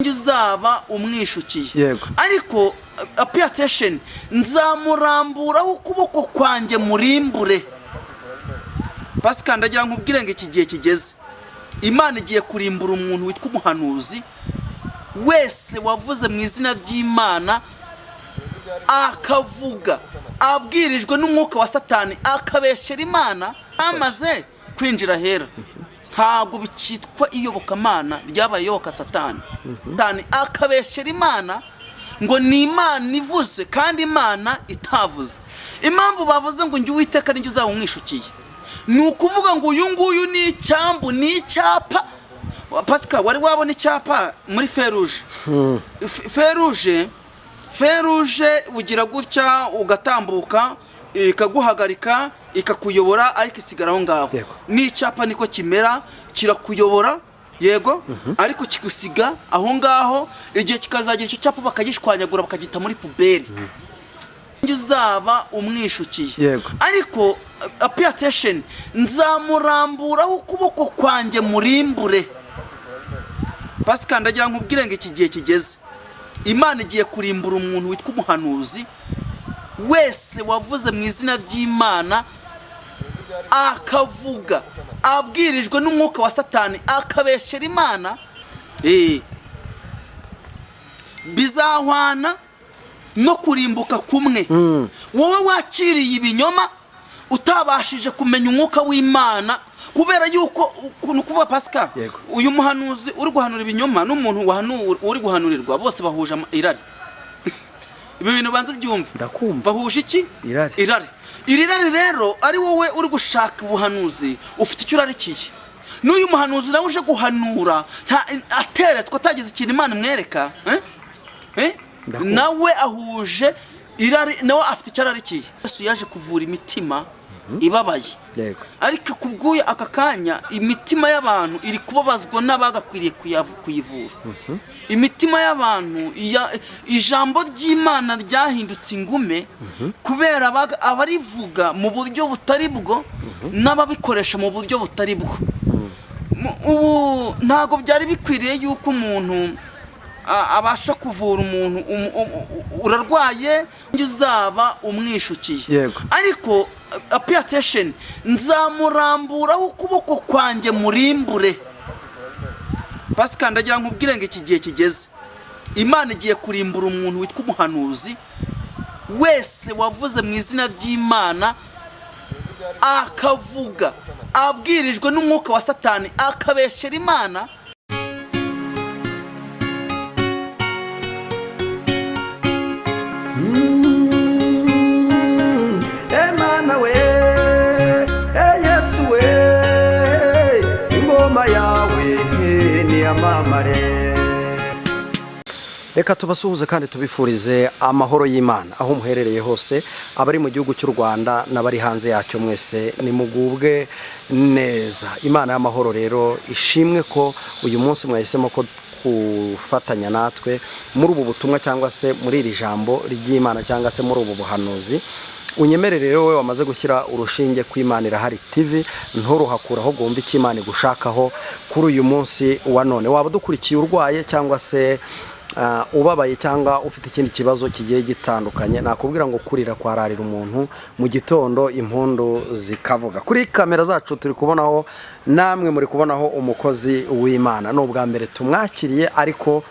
Uzaba umwishukiye. Yego. Ariko pay attention, nzamuramburaho ukuboko kwanjye murimbure. Pasika, ndagira nkubwire ngo iki gihe kigeze, Imana igiye kurimbura umuntu witwa umuhanuzi wese wavuze mu izina ry'Imana, akavuga abwirijwe n'umwuka wa Satani, akabeshyera Imana. Amaze kwinjira ahera, ntabwo bikitwa iyobokamana, ryabaye iyoboka Satani. Satani akabeshyera Imana ngo ni Imana ivuze kandi Imana itavuze. Impamvu bavuze ngo njye Uwiteka ninjye uzaba umwishukiye, ni ukuvuga ngo uyu nguyu ni icyambu, ni icyapa. Pasika, wari wabona icyapa muri feu rouge? Feu rouge, feu rouge ugira gutya ugatambuka, ikaguhagarika, ikakuyobora, ariko isigara aho ngaho. N'icyapa niko kimera, kirakuyobora yego, ariko kigusiga aho ngaho. Igihe kikazagira icyo cyapa bakagishwanyagura, bakagita muri poubelle. Uzaba umwishukiye. Ariko pay attention, nzamuramburaho ukuboko kwanjye murimbure. Pasika, ndagira nkubwire ngo iki gihe kigeze, Imana igiye kurimbura umuntu witwa umuhanuzi wese wavuze mu izina ry'Imana, akavuga abwirijwe n'umwuka wa Satani, akabeshyera Imana. Bizahwana no kurimbuka kumwe. Wowe wakiriye ibinyoma, utabashije kumenya umwuka w'Imana, kubera yuko ukuntu kuvuga, Pasika, uyu muhanuzi uri guhanura ibinyoma n'umuntu uri guhanurirwa, bose bahuje irari. Ibi bintu banza byumve. Ndakumva. Bahuje iki? Irari. Irari. Iri rari rero, ari wowe uri gushaka ubuhanuzi ufite icyo urarikiye, n'uyu muhanuzi nawe uje guhanura ateretswe, atagize ikintu Imana imwereka, eh? Eh? Ndakumva. Nawe ahuje irari, nawe afite icyo ararikiye. Yesu yaje kuvura imitima ibabaye. Ariko kubw'uyu aka kanya, imitima y'abantu iri kubabazwa n'abagakwiriye kuyivura. Imitima y'abantu ijambo ry'Imana ryahindutse ingume kubera abarivuga mu buryo butari bwo n'ababikoresha mu buryo butari bwo. Ubu ntabwo byari bikwiriye yuko umuntu abasha kuvura umuntu urarwaye, uzaba umwishukiye. Ariko pay attention, nzamuramburaho ukuboko kwanjye murimbure. Pasika, ndagira nkubwire ngo iki gihe kigeze, Imana igiye kurimbura umuntu witwa umuhanuzi wese wavuze mu izina ry'Imana, akavuga abwirijwe n'umwuka wa Satani, akabeshyera Imana. Emana we, e Yesu we, ingoma yawe niyamamare. Reka tubasuhuze kandi tubifurize amahoro y'Imana aho muherereye hose, abari mu gihugu cy'u Rwanda n'abari hanze yacyo, mwese nimugubwe neza. Imana y'amahoro rero ishimwe ko uyu munsi mwahisemo ko gufatanya natwe muri ubu butumwa, cyangwa se muri iri jambo ry'Imana, cyangwa se muri ubu buhanuzi. Unyemerere rero, wowe wamaze gushyira urushinge ku Imana Irahari TV, nturuhakure, ahubwo wumve icyo Imana igushakaho kuri uyu munsi wa none. Waba udukurikiye urwaye, cyangwa se ubabaye, cyangwa ufite ikindi kibazo kigiye gitandukanye, nakubwira ngo kurira kwararira umuntu, mu gitondo impundu zikavuga. Kuri kamera zacu turi kubonaho, namwe muri kubonaho umukozi w'Imana. Ni ubwa mbere tumwakiriye, ariko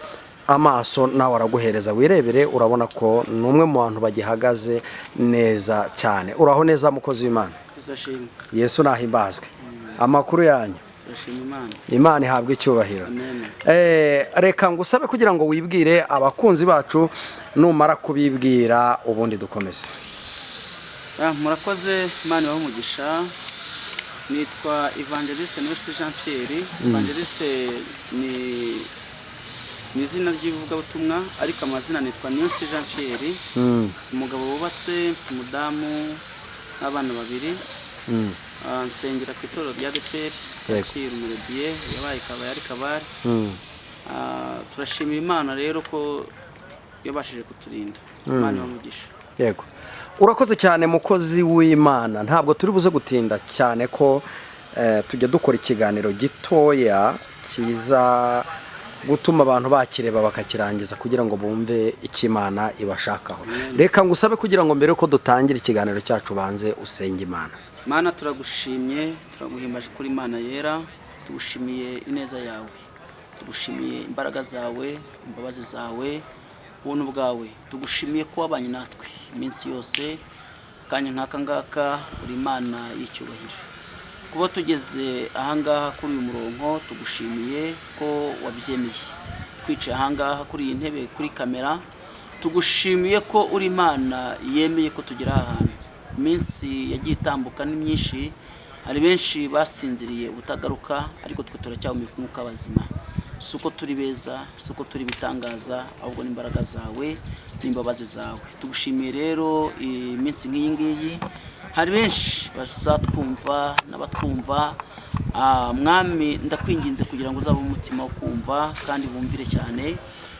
amaso nawe araguhereza wirebere, urabona ko ni umwe mu bantu bagihagaze neza cyane. Uraho neza, mukozi w'Imana? Izashimwe. Yesu nahimbazwe. Amakuru yanyu? Turashima Imana. Imana ihabwe icyubahiro. Amen. Reka ngusabe kugira ngo wibwire abakunzi bacu, numara kubibwira ubundi dukomeze. Murakoze, Imana ibahe umugisha. Nitwa Evangeliste Niyonshuti Jean Pierre. Evangeliste ni izina ry'ivugabutumwa, ariko amazina nitwa Niyonshuti Jean Pierre, umugabo wubatse, mfite umudamu n'abana babiri. Nsengera ku itorero rya ADEPR Kacyiru, Umurediye yabaye Kabaya, ari Kabare. Turashimira Imana rero ko yabashije kuturinda. Imana ibahe umugisha. Yego, urakoze cyane, mukozi w'Imana. Ntabwo turi buze gutinda cyane ko tujya dukora ikiganiro gitoya kiza. gutuma abantu bakireba bakakirangiza kugira ngo bumve icyo Imana ibashakaho. Reka ngusabe kugira ngo mbere yuko dutangira ikiganiro cyacu banze usenge Imana. Mana, turagushimye, turaguhimbaje kuri Imana yera. Tugushimiye ineza yawe, tugushimiye imbaraga zawe, imbabazi zawe, ubuntu bwawe. Tugushimiye ko wabanye natwe iminsi yose, akanya nk'aka ngaka. Uri Imana y'icyubahiro. Kuba tugeze ahangaha kuri uyu murongo, tugushimiye ko wabyemeye. Twicaye ahangaha kuri iyi ntebe, kuri kamera, tugushimiye ko uri Imana yemeye ko tugera aha hantu. Iminsi yagiye itambuka ni myinshi, hari benshi basinziriye ubutagaruka, ariko twe turacyahumeka umwuka w'abazima. Si uko turi beza, si uko turi ibitangaza, ahubwo n'imbaraga zawe n'imbabazi zawe. Tugushimiye rero iminsi nk'iyi ngiyi. Hari benshi bazatwumva n'abatwumva. Mwami, ndakwinginze kugira ngo uzabe umutima wo kumva kandi bumvire cyane,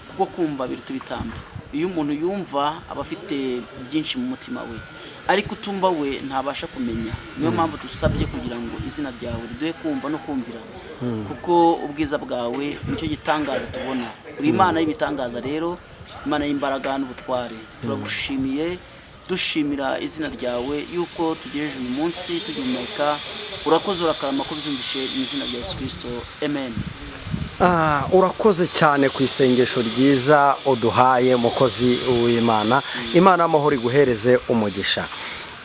kuko kumva biruta ibitambo. Iyo umuntu yumva aba afite byinshi mu mutima we, ariko utumva we ntabasha kumenya. Niyo mpamvu dusabye kugira ngo izina ryawe riduhe kumva no kumvira, kuko ubwiza bwawe nicyo gitangaza tubona. Uri Imana y'ibitangaza rero, Imana y'imbaraga n'ubutware. Turagushimiye, dushimira izina ryawe yuko tugejeje uyu munsi tugihumeka. Urakoze, urakarama ko byumvishe, mu izina rya Yesu Kirisito, amen. Urakoze cyane ku isengesho ryiza uduhaye, mukozi w'Imana. Imana y'amahoro iguhereze umugisha.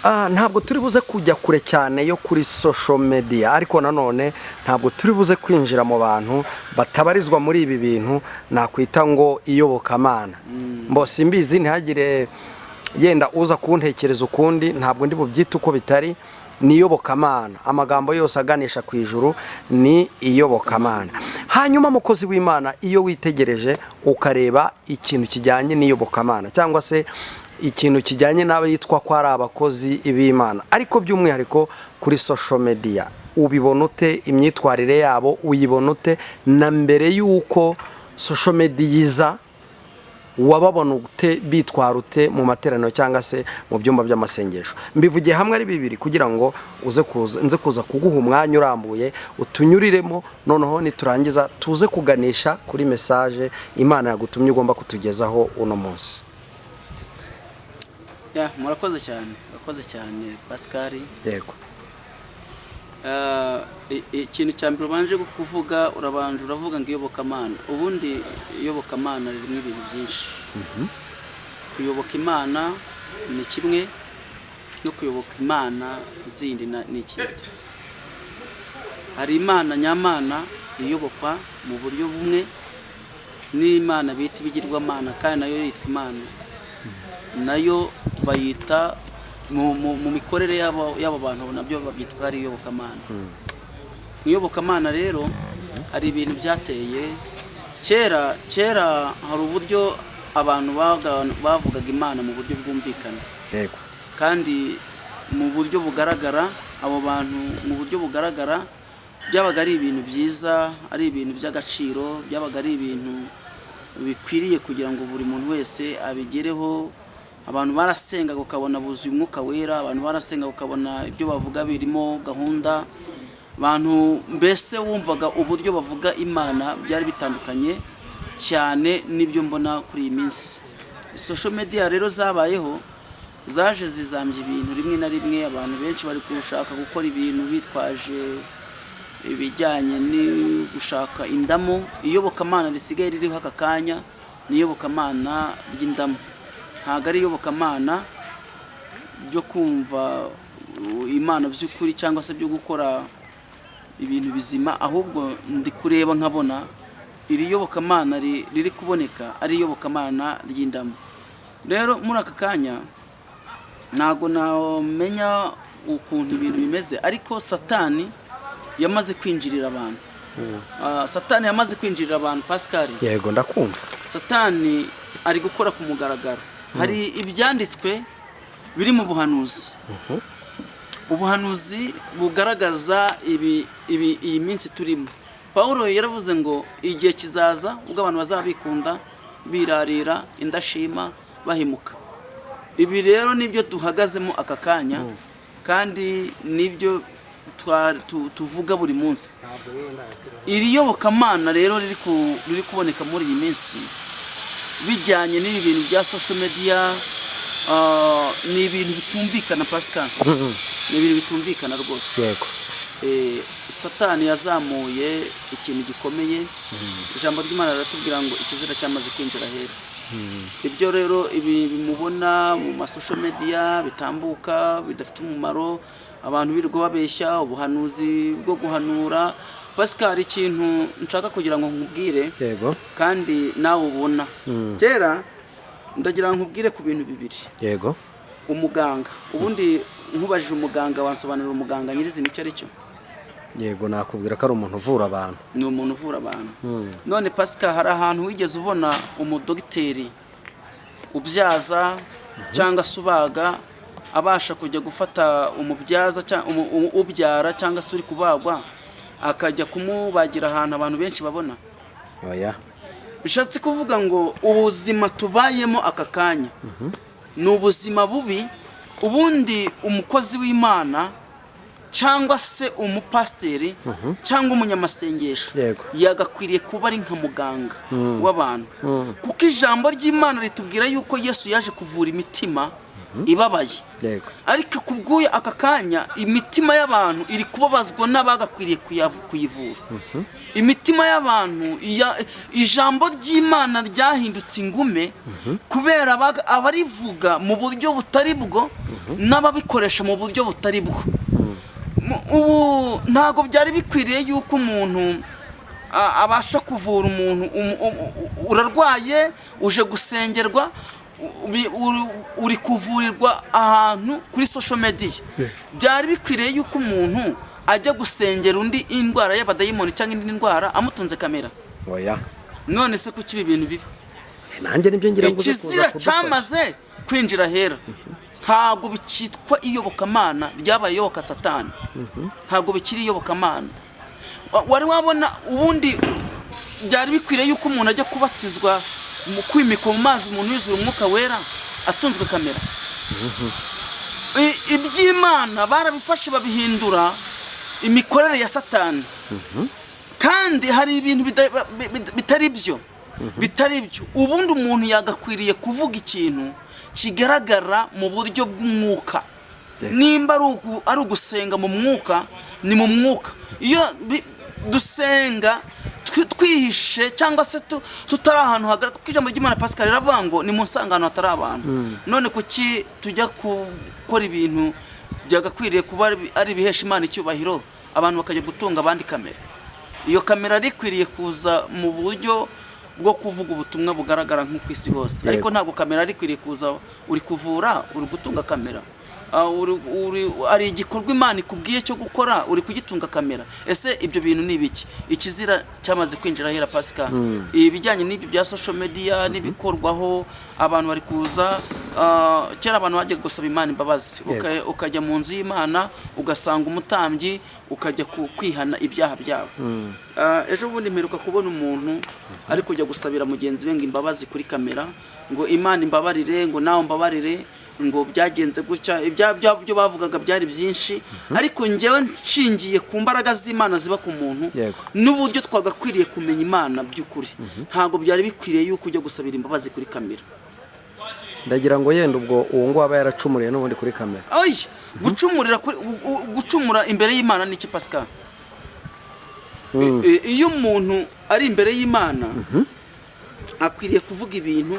Ntabwo turi buze kujya kure cyane yo kuri social media, ariko nanone ntabwo turi buze kwinjira mu bantu batabarizwa muri ibi bintu nakwita ngo iyobokamana. Mbo simbizi, ntihagire yenda uza kuntekereza ukundi, ntabwo ndi bubyite uko bitari. Ni iyobokamana, amagambo yose aganisha ku ijuru ni iyobokamana. Hanyuma, mukozi w'Imana, iyo witegereje ukareba ikintu kijyanye n'iyobokamana cyangwa se ikintu kijyanye n'abayitwa ko ari abakozi b'Imana, ariko by'umwihariko kuri social media, ubibona ute? Imyitwarire yabo uyibona ute? Na mbere y'uko social media iza, wababona ute? Bitwara ute mu materaniro cyangwa se mu byumba by'amasengesho? Mbivugiye hamwe ari bibiri kugira ngo uze kuza, nze kuza kuguha umwanya urambuye utunyuriremo, noneho niturangiza tuze kuganisha kuri message Imana yagutumye ugomba kutugezaho uno munsi. Ya, murakoze cyane, murakoze cyane, Pascal. Yego. Ikintu cya mbere ubanje kuvuga, urabanje uravuga ngo iyobokamana. Ubundi iyobokamana ririmo ibintu byinshi. Kuyoboka Imana ni kimwe, no kuyoboka imana zindi ni ikindi. Hari Imana nyamana iyobokwa mu buryo bumwe, n'Imana bita ibigirwamana kandi nayo yitwa Imana, nayo bayita mu mikorere y'abo bantu, nabyo babyitwa ari iyobokamana. Mu iyobokamana rero hari ibintu byateye kera. Kera hari uburyo abantu bavugaga Imana mu buryo bwumvikana kandi mu buryo bugaragara. Abo bantu mu buryo bugaragara byabaga ari ibintu byiza, ari ibintu by'agaciro, byabaga ari ibintu bikwiriye kugira ngo buri muntu wese abigereho. Abantu barasengaga ukabona buzuye Umwuka Wera, abantu barasengaga ukabona ibyo bavuga birimo gahunda. Abantu mbese wumvaga uburyo bavuga Imana byari bitandukanye cyane n'ibyo mbona kuri iyi minsi. Social media rero zabayeho, zaje zizambya ibintu rimwe na rimwe. Abantu benshi bari gushaka gukora ibintu bitwaje ibijyanye no gushaka indamu. Iyobokamana risigaye ririho aka kanya ni iyobokamana ry'indamu, ntabwo ari iyobokamana ryo kumva Imana by'ukuri cyangwa se byo gukora ibintu bizima. Ahubwo ndi kureba nkabona iri yobokamana riri kuboneka ari iyobokamana ry'indamu. Rero muri aka kanya ntabwo namenya ukuntu ibintu bimeze, ariko Satani yamaze kwinjirira abantu. Satani yamaze kwinjirira abantu, Pascal. Yego, ndakumva. Satani ari gukora ku mugaragaro. Hari ibyanditswe biri mu buhanuzi, ubuhanuzi bugaragaza ibi iyi minsi turimo. Paul yaravuze ngo igihe kizaza ubwo abantu bazaba bikunda, birarira, indashima, bahemuka. Ibi rero nibyo duhagazemo aka kanya, kandi nibyo tuvuga buri munsi. Iri yobokamana rero riri kuboneka muri iyi minsi bijyanye n'ibi bintu bya social media, ni ibintu bitumvikana, Pascal, ni ibintu bitumvikana rwose. Satani yazamuye ikintu gikomeye. Ijambo ry'Imana riratubwira ngo ikizira cyamaze kwinjira ahera. Ibyo rero ibi bimubona mu ma social media bitambuka bidafite umumaro, abantu birirwa babeshya, ubuhanuzi bwo guhanura. Pascal, ikintu nshaka kugira ngo nkubwire kandi nawe ubona kera, ndagira ngo nkubwire ku bintu bibiri. Umuganga, ubundi nkubajije umuganga, wansobanurira umuganga nyirizina icyo ari cyo? Yego, nakubwira ko ari umuntu uvura abantu. Ni umuntu uvura abantu. None Pascal, hari ahantu wigeze ubona umudogiteri ubyaza cyangwa se ubaga abasha kujya gufata umubyaza cyangwa ubyara cyangwa se uri kubagwa, akajya kumubagira ahantu abantu benshi babona? Oya. Bishatse kuvuga ngo ubuzima tubayemo aka kanya ni ubuzima bubi. Ubundi umukozi w'Imana cyangwa se umupasiteri cyangwa umunyamasengesho yagakwiriye kuba ari nka muganga w'abantu, kuko ijambo ry'Imana ritubwira yuko Yesu yaje kuvura imitima ibabaye. Ariko kubw'uyu aka kanya, imitima y'abantu iri kubabazwa n'abagakwiriye kuyivura. Imitima y'abantu ijambo ry'Imana ryahindutse ingume kubera abarivuga mu buryo butari bwo n'ababikoresha mu buryo butari bwo. Ubu ntabwo byari bikwiriye yuko umuntu abasha kuvura umuntu urarwaye, uje gusengerwa, uri kuvurirwa ahantu kuri social media. Byari bikwiriye yuko umuntu ajya gusengera undi indwara y'abadayimoni cyangwa indi ndwara amutunze kamera? Oya. None se kuki ibi bintu biba? Nanjye nibyo ngira ngo uze kuza Ikizira kudufasha. cyamaze kwinjira ahera, ntabwo bikitwa iyobokamana, ryabaye iyoboka satani, ntabwo bikiri iyobokamana. Wari wabona ubundi byari bikwiriye yuko umuntu ajya kubatizwa, mu kwimikwa mu mazi, umuntu yuzuye Umwuka Wera atunzwe kamera? Iby'Imana barabifashe babihindura imikorere ya satani, kandi hari ibintu bitari byo, bitari byo. Ubundi umuntu yagakwiriye kuvuga ikintu kigaragara mu buryo bw'umwuka. Nimba ari ugusenga mu mwuka, ni mu mwuka. Iyo dusenga twihishe cyangwa se tutari ahantu hagaragara, kuko ijambo ry'Imana, Pascal, riravuga ngo ni mu nsangano hatari abantu. None kuki tujya gukora ibintu byagakwiriye kuba ari ibihesha Imana icyubahiro, abantu bakajya gutunga abandi kamera? Iyo kamera yari ikwiriye kuza mu buryo bwo kuvuga ubutumwa bugaragara nko ku isi hose, ariko ntabwo kamera yari ikwiriye kuza uri kuvura uri gutunga kamera. Ari igikorwa Imana ikubwiye cyo gukora, uri kugitunga kamera. Ese ibyo bintu ni ibiki? Ikizira cyamaze kwinjira ahera, Pascal. Ibijyanye n'ibyo bya social media n'ibikorwaho, abantu bari kuza, kera abantu bajyaga gusaba Imana imbabazi. Ukajya mu nzu y'Imana, ugasanga umutambyi, ukajya kwihana ibyaha byabo. Ejo bundi mperuka kubona umuntu ari kujya gusabira mugenzi we ngo imbabazi kuri kamera, ngo Imana imbabarire, ngo nawe mbabarire, ngo byagenze gutya. Ibya byo bavugaga byari byinshi, ariko njyewe nshingiye ku mbaraga z'Imana ziba ku muntu n'uburyo twagakwiriye kumenya Imana by'ukuri, ntabwo byari bikwiriye yuko ujya gusabira imbabazi kuri kamera. Ndagira ngo yenda ubwo uwo nguwo aba yaracumuriye n'ubundi kuri kamera. Oya, gucumurira kuri gucumura imbere y'Imana ni iki, Pascal? Iyo umuntu ari imbere y'Imana, akwiriye kuvuga ibintu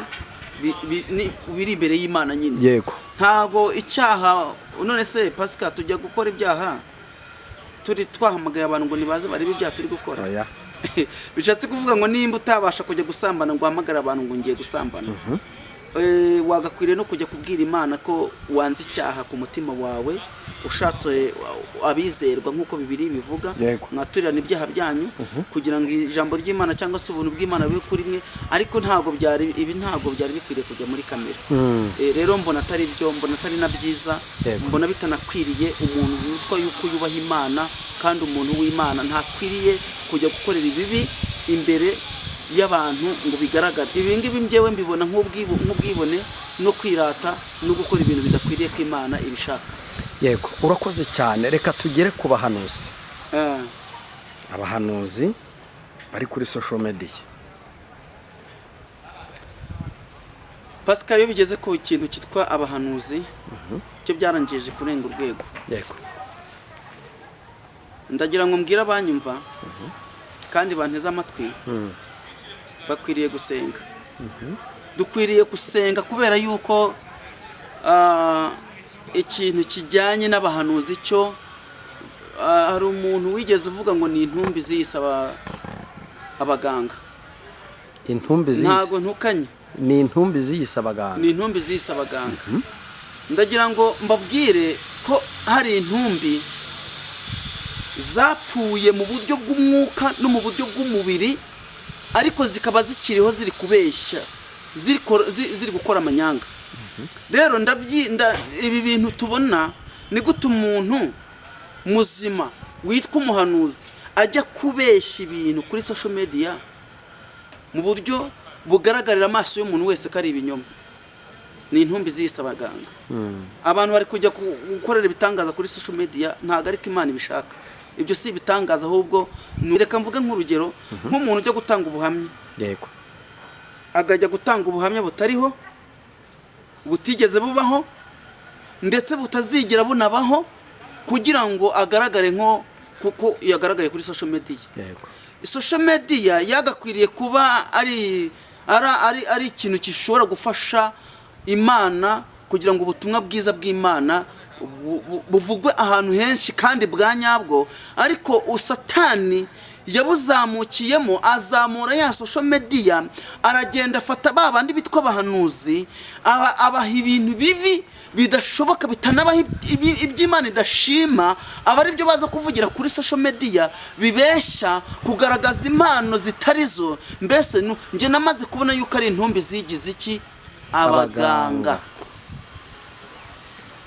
biri imbere y'Imana nyine. Ntago icyaha, none se Pascal, tujya gukora ibyaha turi twahamagaye abantu ngo nibaze barebe ibyaha turi gukora? Oya. Bishatse kuvuga ngo nimba utabasha kujya gusambana ngo uhamagare abantu ngo ngiye gusambana, wagakwiriye no kujya kubwira Imana ko wanze icyaha ku mutima wawe, ushatse abizerwa nk'uko Bibiri bivuga, mwaturirana ibyaha byanyu kugira ngo ijambo ry'Imana cyangwa se ubuntu bw'Imana bube kuri mwe. Ariko ntabwo byari ibi, ntabwo byari bikwiriye kujya muri kamera. Rero mbona atari byo, mbona atari na byiza. Mbona bitanakwiriye umuntu witwa yuko yubaha Imana, kandi umuntu w'Imana ntakwiriye kujya gukorera ibibi imbere y'abantu ngo bigaragare. Ibi ngibi njyewe mbibona nk'ubwibone no kwirata no gukora ibintu bidakwiriye ko Imana ibishaka. Yego, urakoze cyane. Reka tugere ku bahanuzi. Abahanuzi bari kuri social media. Pascal, iyo bigeze ku kintu cyitwa abahanuzi, byo byarangije kurenga urwego. Ndagira ngo mbwire abanyumva kandi banteze amatwi, bakwiriye gusenga. Dukwiriye gusenga kubera yuko ikintu kijyanye n'abahanuzi cyo, hari umuntu wigeze uvuga ngo ni intumbi ziyise abaganga. Intumbi ziyise? Ntago ntukanye. Ni intumbi ziyise abaganga. Ni intumbi ziyise abaganga. Ndagira ngo mbabwire ko hari intumbi zapfuye mu buryo bw'umwuka no mu buryo bw'umubiri, ariko zikaba zikiriho, ziri kubeshya, ziri gukora amanyanga. Rero ibi bintu tubona, ni gute umuntu muzima witwa umuhanuzi ajya kubeshya ibintu kuri social media mu buryo bugaragarira amaso y'umuntu wese ko ari ibinyoma? Ni intumbi ziyise abaganga. Abantu bari kujya gukorera ibitangaza kuri social media, ntabwo ariko Imana ibishaka. Ibyo si ibitangaza, ahubwo reka mvuge nk'urugero, nk'umuntu ujya gutanga ubuhamya, akajya gutanga ubuhamya butariho, butigeze bubaho, ndetse butazigera bunabaho, kugira ngo agaragare nko kuko yagaragaye kuri social media. Social media yagakwiriye kuba ari ikintu gishobora gufasha Imana kugira ngo ubutumwa bwiza bw'Imana buvugwe ahantu henshi kandi bwa nyabwo, ariko Satani yabuzamukiyemo, azamura ya social media, aragenda afata ba bandi bitwa abahanuzi, abaha ibintu bibi bidashoboka, bitanabaho, iby'Imana idashima, aba ari byo baza kuvugira kuri social media, bibeshya kugaragaza impano zitari zo. Mbese njye namaze kubona yuko ari intumbi zigize iki? Abaganga.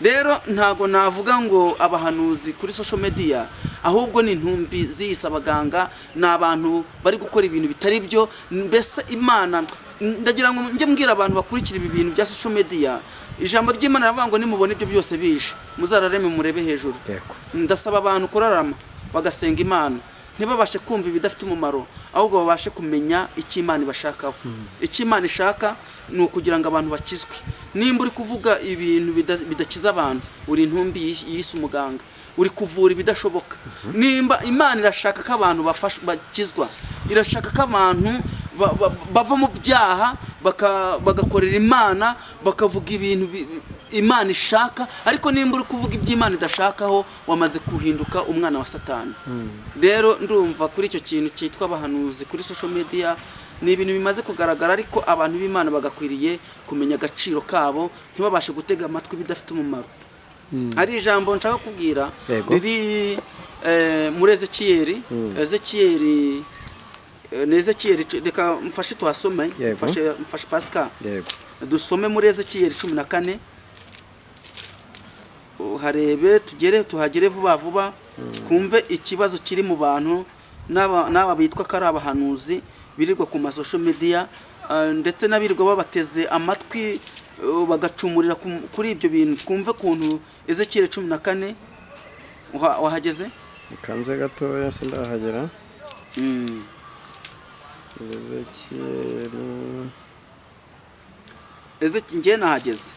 Rero ntago navuga ngo abahanuzi kuri social media, ahubwo ni intumbi ziyise abaganga. Ni abantu bari gukora ibintu bitari byo. Mbese Imana, ndagira ngo njye mbwira abantu bakurikira ibi bintu bya social media, ijambo ry'Imana riravuga ngo nimubona ibyo byose bije, muzarareme murebe hejuru. Ndasaba abantu kurarama bagasenga Imana, ntibabashe kumva ibidafite umumaro, ahubwo babashe kumenya icyo Imana ibashakaho. Icyo Imana ishaka ni ukugira ngo abantu bakizwe. Nimba uri kuvuga ibintu bidakiza abantu, uri intumbi yise umuganga, uri kuvura ibidashoboka. Nimba Imana irashaka ko abantu bakizwa, irashaka ko abantu bava mu byaha, bagakorera Imana, bakavuga ibintu Imana ishaka. Ariko nimba uri kuvuga ibyo Imana idashakaho, wamaze guhinduka umwana wa Satani. Rero ndumva kuri icyo kintu cyitwa abahanuzi kuri social media ni ibintu bimaze kugaragara, ariko abantu b'Imana bagakwiriye kumenya agaciro kabo, ntibabashe gutega amatwi bidafite umumaro. Hari ijambo nshaka kubwira riri muri Ezekiyeli. Ezekiyeli, ni Ezekiyeli, reka mfashe tuhasome. Mfashe Pascal. Dusome muri Ezekiyeli 14, uharebe, tugere tuhagere vuba vuba, twumve ikibazo kiri mu bantu n'aba bitwa ko ari abahanuzi birirwa ku ma social media, ndetse n'abirirwa babateze amatwi, bagacumurira kuri ibyo bintu. Twumve ukuntu Ezekiyeli 14. Wahageze? Kanze gatoya, sindahagera. Ezekiyeli. Njye nahageze.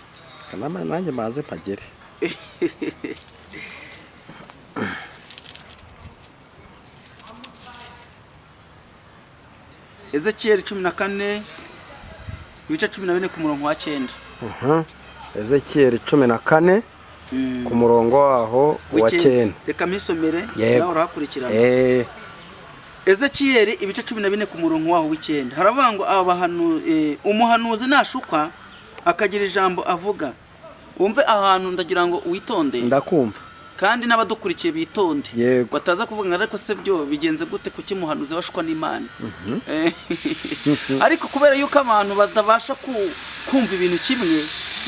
Kanama nanjye maze mpagere. Ezekiyeli 14, ibice 14, ku murongo wa 9. Ezekiyeli 14, ku murongo waho wa W'icyenda. 9. Reka mpisomere. Nawe urahakurikirana. Ezekiyeli ibice 14, ku murongo waho w'9, haravuga ngo umuhanuzi nashukwa akagira ijambo avuga. Wumve ahantu, ndagira ngo witonde. Ndakumva. Kandi n'abadukurikiye bitonde. Bataza kuvuga ngo ariko se byo bigenze gute, kuki muhanuzi bashukwa n'Imana? Ariko kubera yuko abantu batabasha kumva ibintu kimwe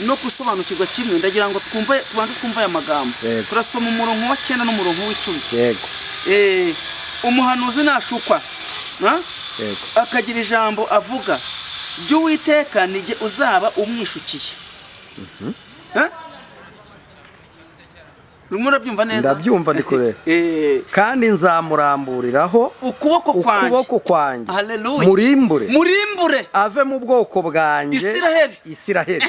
no gusobanukirwa kimwe, ndagira ngo twumve, tubanze twumve aya magambo. Turasoma umurongo wa 9 n'umurongo w'10. Umuhanuzi nashukwa, ha? Akagira ijambo avuga by'Uwiteka, nijye uzaba umwishukiye. Ha? Urimo urabyumva neza? Ndabyumva, ndi kureba. Kandi nzamuramburiraho ukuboko kwanjye. Ukuboko kwanjye. Haleluya. Murimbure. Murimbure. Ave mu bwoko bwanjye. Isiraheli. Isiraheli.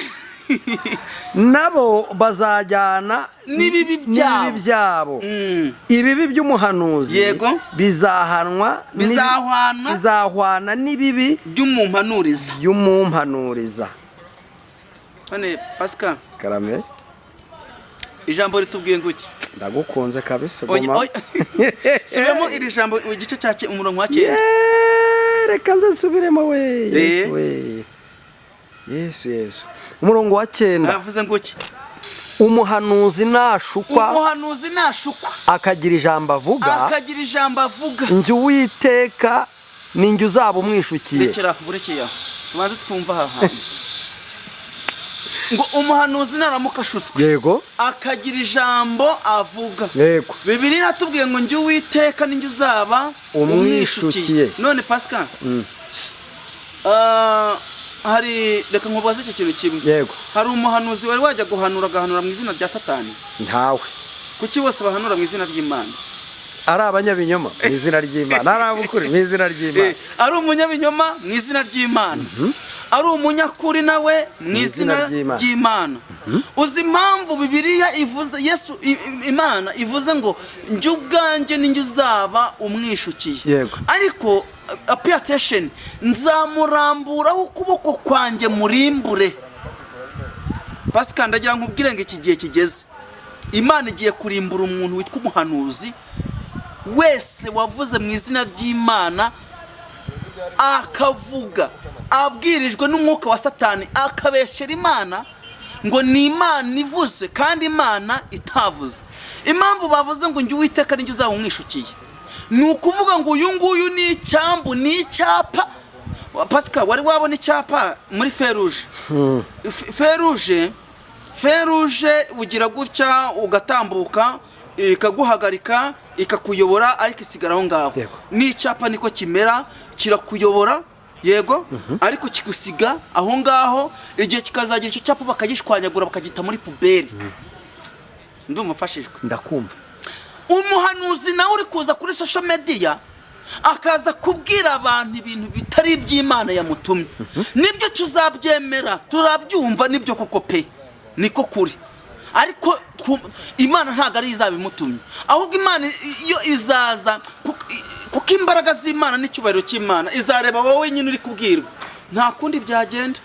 Nabo bazajyana n'ibibi byabo. N'ibibi byabo. Ibibi by'umuhanuzi bizahanwa Bizahwana. Bizahwana n'ibibi by'umumpanuriza. By'umumpanuriza. None Pascal, Karame. Ijambo ritubwiye ngo iki? Ndagukunze kabisa. Oya, guma oya. Subiramo iri jambo, igice cya umurongo wa 9. Yeee, reka nze nsubiremo we. Yesu we, Yesu, Yesu. Umurongo wa 9. Navuze ngo iki? Umuhanuzi nashukwa, Umuhanuzi nashukwa, akagira ijambo avuga, akagira ijambo avuga, njye Uwiteka ni njye uzaba umwishukiye. Rekera aho, burekeye aho, tubanze twumva aha hantu ngo umuhanuzi naramuka ashutswe, akagira ijambo avuga, Bibiliya iratubwiye ngo njye Uwiteka ninjye uzaba umwishukiye. None Pascal, hari, reka nkubaze iki kintu kimwe. Yego. Hari umuhanuzi wari wajya guhanura agahanura mu izina rya Satani? Ntawe. Kuki bose bahanura mu izina ry'Imana? Ari abanyabinyoma mu izina ry'Imana, ari abukuri mu izina ry'Imana. Ari umunyabinyoma mu izina ry'Imana, ari umunyakuri nawe mu izina izina ry'Imana. ry'Imana. Uzi impamvu Bibiliya ivuze, Yesu, Imana ivuze ngo njye ubwanjye ninjye uzaba umwishukiye? Ariko pay attention, nzamuramburaho ukuboko kwanjye murimbure. Pascal, ndagira nkubwire ngo iki gihe kigeze, Imana igiye kurimbura umuntu witwa umuhanuzi wese wavuze mu izina ry'Imana, akavuga abwirijwe n'umwuka wa Satani, akabeshyera Imana ngo ni Imana ivuze kandi Imana itavuze. Impamvu bavuze ngo njye Uwiteka ninjye uzaba umwishukiye, ni ukuvuga ngo uyu nguyu ni icyambu, ni icyapa. Pascal, wari wabona icyapa muri feruje? Feruje ugira gutya ugatambuka, ikaguhagarika, ikakuyobora, ariko isigara aho ngaho. N'icyapa niko kimera, kirakuyobora yego, ariko kigusiga aho ngaho. Igihe kikazagira icyo cyapa bakagishwanyagura, bakagita muri poubelle. Ndumva mfashijwe. Ndakumva. Umuhanuzi nawe uri kuza kuri social media akaza kubwira abantu ibintu bitari iby'Imana yamutumye, nibyo tuzabyemera, turabyumva, nibyo koko pe, niko kuri, ariko Imana ntabwo ari izabimutumye, ahubwo Imana iyo izaza kuko imbaraga z'Imana n'icyubahiro cy'Imana izareba wowe nyine uri kubwirwa, nta kundi byagenda,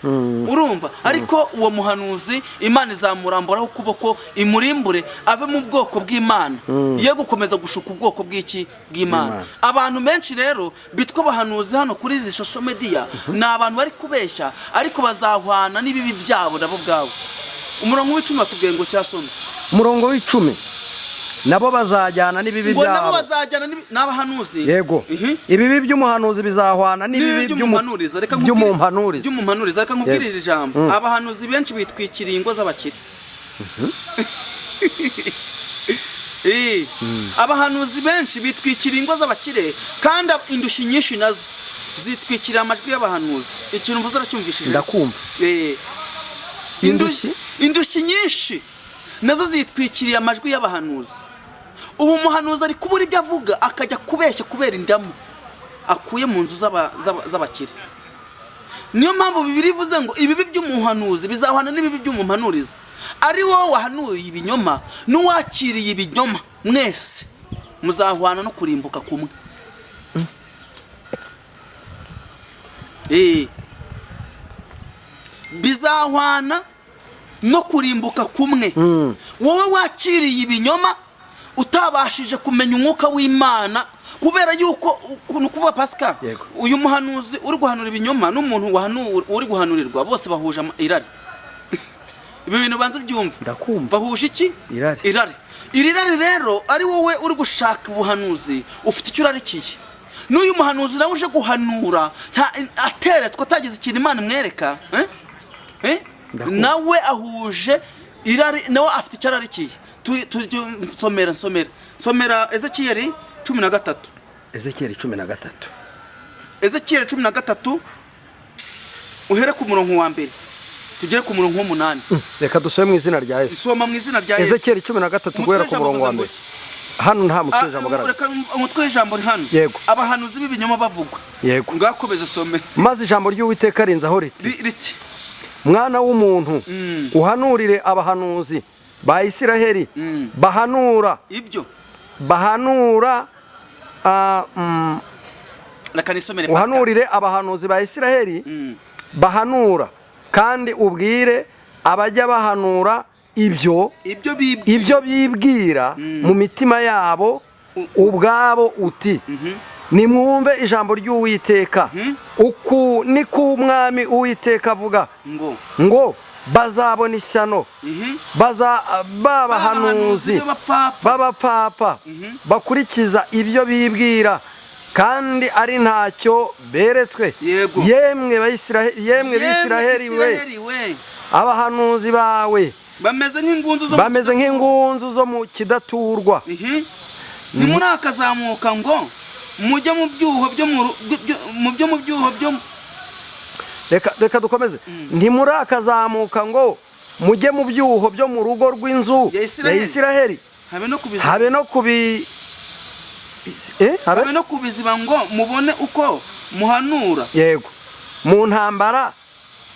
urumva? Ariko uwo muhanuzi Imana izamuramburaho ukuboko imurimbure, ave mu bwoko bw'Imana, ye gukomeza gushuka ubwoko bw'iki? Bw'Imana. Bw'Imana. Abantu benshi rero bitwa abahanuzi hano kuri izi social media ni abantu bari kubeshya, ariko bazahwana n'ibibi byabo nabo ubwabo. Umurongo w'10 watubwiye ngo cyasome. Umurongo w'10: nabo bazajyana n'ibibi Ngo nabo byabo. bazajyana n'abahanuzi. Yego. Ibibi by'umuhanuzi bizahwana n'ibibi n'ibibi by'umuhanuriza. Reka nkubwire, by'umumpanuriza. By'umuhanuriza. Reka nkubwire iri jambo: abahanuzi benshi bitwikiriye ingo z'abakire. Abahanuzi benshi bitwikiriye ingo z'abakire, kandi indushyi nyinshi nazo zitwikiriye amajwi y'abahanuzi. Ikintu mvuze uracyumvishije? Ndakumva. Indushyi? Indushyi nyinshi nazo zitwikiriye amajwi y'abahanuzi. Ubu umuhanuzi ari kubura ibyo avuga, akajya kubeshya kubera indamu akuye mu nzu z'abakire. Niyo mpamvu Bibiliya ivuze ngo ibibi by'umuhanuzi bizahwana n'ibibi by'umuhanuriza. Ari wowe wahanuye ibinyoma n'uwakiriye ibinyoma, mwese muzahwana no kurimbuka kumwe. Bizahwana no kurimbuka kumwe. Wowe wakiriye ibinyoma utabashije kumenya umwuka w'Imana, kubera yuko ukuntu kuvuga, Pascal, uyu muhanuzi uri guhanura ibinyoma n'umuntu uri guhanurirwa, bose bahuje irari. Ibi bintu banza ubyumve. Ndakumva. Bahuje iki? Irari. Irari. Iri rari rero, ari wowe uri gushaka ubuhanuzi ufite icyo urarikiye, n'uyu muhanuzi nawe uje guhanura ateretswe, atagize ikintu Imana imwereka, eh? Eh? Ndakumva. Nawe ahuje irari, nawe afite icyo ararikiye. Nsomera, nsomera, nsomera Ezekiyeli 13. Ezekiyeli 13. Ezekiyeli 13, uhere ku murongo wa mbere. Tugere ku murongo w'umunani. Reka dusome mu izina rya Yesu. Isoma mu izina rya Yesu. Ezekiyeli 13, Umutwe guhera ku w'ijambo murongo wa uvuze ngo mbere. iki? Hano nta mutwe w'ijambo ugaragara. Reka umutwe w'ijambo uri hano. Yego. Abahanuzi b'ibinyoma bavugwa. Yego. Ngakomeza usome. Maze ijambo ry'Uwiteka rinzaho riti: Riti: "Mwana w'umuntu, uhanurire abahanuzi ba Isiraheli bahanura Ibyo bahanura Reka nisomere, Pascal. Uhanurire abahanuzi ba Isiraheli bahanura, kandi ubwire abajya bahanura ibyo Ibyo bibwira. ibyo bibwira mu mitima yabo ubwabo, uti: 'Nimwumve ijambo ry'Uwiteka. Uku ni ko Umwami Uwiteka avuga Ngo ngo bazabona ishyano baza ba bahanuzi b'abapfapfa. B'abapfapfa bakurikiza ibyo bibwira kandi ari ntacyo beretswe.' Yego. Yemwe yemwe Bisiraheli we, Isiraheli we, abahanuzi bawe bameze nk'ingunzu zo bameze nk'ingunzu zo mu kidaturwa." Ntimurakazamuka ngo mujye mu byuho byo mu ru- byo- mu byo mu byuho byo Reka dukomeze. "Ntimurakazamuka ngo mujye mu byuho byo mu rugo rw'inzu Ya ya Isiraheli. Isiraheli, Habe no kubiziba. Habe no kubi habe Habe no kubiziba ngo mubone uko muhanura. Yego, mu ntambara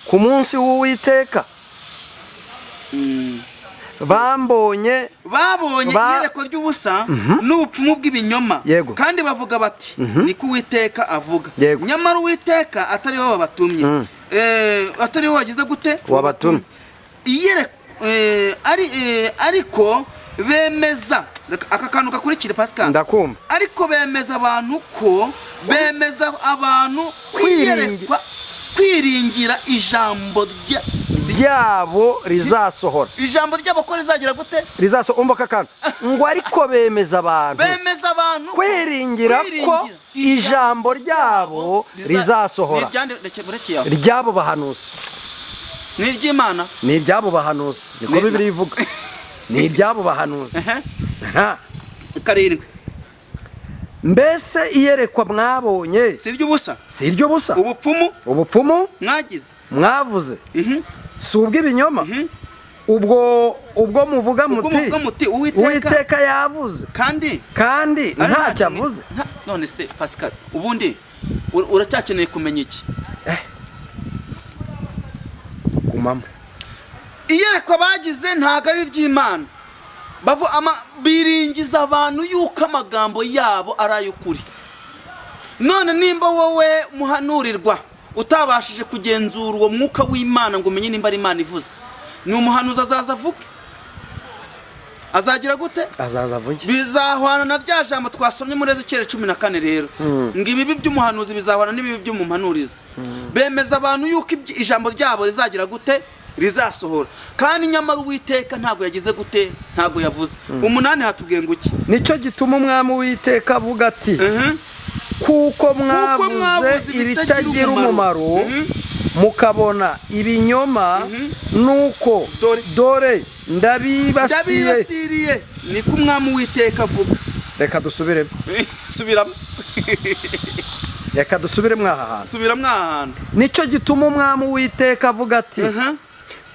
ku munsi w'Uwiteka bambonye Babonye iyerekwa ry'ubusa n'ubupfumu bw'ibinyoma, Yego. kandi bavuga bati: 'Niko Uwiteka avuga.' Yego. Nyamara Uwiteka atari we wabatumye. Atari we wagize gute? Wabatumye. Ariko bemeza. Reka aka kantu gakurikire, Pascal. Ndakumva. Ariko bemeza abantu ko bemeza abantu kwiyerekwa, kwiringira ijambo rya ryabo rizasohora. Ijambo ryabo ko rizagira gute? Umva aka kantu ngo: "Ariko bemeza abantu Bemeza abantu kwiringira ko ijambo ryabo rizasohora." Ni iryande? Rekeye aho. Ryabo bahanuzi. Ni iry'Imana. Ni iryabo bahanuzi, niko Bibiliya ivuga, ni iryabo bahanuzi. Ehe. Ha. 7. "Mbese iyerekwa mwabonye Si iry'ubusa? si iry'ubusa? Ubupfumu Ubupfumu mwagize mwavuze si ubw'ibinyoma, ubwo muvuga Ubwo muti: muvuga muti: 'Uwiteka 'Uwiteka yavuze,' kandi kandi ari ntacyo avuze." None se Pascal, ubundi uracyakeneye kumenya iki? Gumamo. Iyerekwa bagize ntabwo ari iry'Imana. Biringiza abantu yuko amagambo yabo ari ay'ukuri. None nimba wowe muhanurirwa utabashije kugenzura uwo mwuka w'Imana ngo umenye nimba ari Imana ivuze, ni umuhanuzi azaza avuge, azagira gute? Azaza avuge. Bizahwana na rya jambo twasomye muri Ezekiyeli 14 rero, ngo ibibi by'umuhanuzi bizahwana n'ibibi by'umuhanuriza. Bemeza abantu yuko ijambo ryabo rizagira gute? Rizasohora, kandi nyamara Uwiteka ntabwo yagize gute? Ntabwo yavuze. 8 hatubwiye ngo iki? "Nicyo gituma Umwami Uwiteka avuga ati: 'Kuko mwavuze mwavuze ibitagira umumaro, mukabona ibinyoma, nuko Dore. dore ndabibasiye.'" "Ndabibasiriye, niko Umwami Uwiteka avuga." Reka dusubiremo. Subiramo. Reka dusubiremo aha hantu. Subiramo aha hantu. "Nicyo gituma Umwami Uwiteka avuga ati: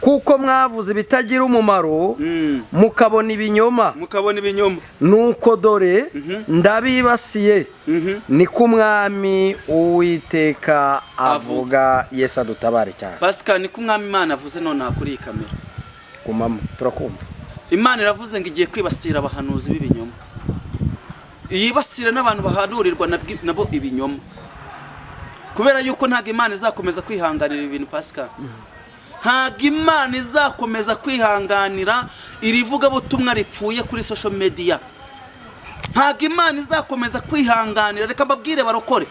'Kuko mwavuze ibitagira umumaro, mukabona ibinyoma, Mukabona ibinyoma. nuko dore ndabibasiye, niko Umwami Uwiteka avuga.'" Yesu adutabare cyane. Pascal, niko Umwami Imana avuze nonaha kuri iyi kamera. Gumamo, turakumva. Imana iravuze ngo igiye kwibasira abahanuzi b'ibinyoma, yibasira n'abantu bahanurirwa nabo ibinyoma, kubera yuko ntabwo Imana izakomeza kwihanganira ibintu. Pascal, ntabwo Imana izakomeza kwihanganira iri vugabutumwa ripfuye kuri social media. Ntabwo Imana izakomeza kwihanganira. Reka mbabwire barokore,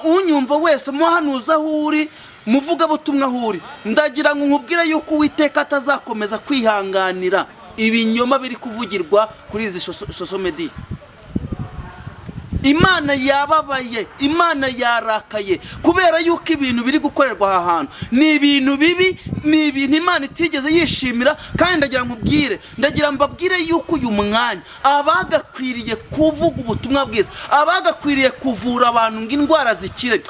unyumva wese, muhanuza aho uri, muvugabutumwa aho uri, ndagira ngo nkubwire yuko Uwiteka atazakomeza kwihanganira ibinyoma biri kuvugirwa kuri izi social media. Imana yababaye, Imana yarakaye kubera yuko ibintu biri gukorerwa aha hantu ni ibintu bibi, ni ibintu Imana itigeze yishimira. Kandi ndagira nkubwire, ndagira mbabwire yuko uyu mwanya abagakwiriye kuvuga ubutumwa bwiza, abagakwiriye kuvura abantu ngo indwara zikire.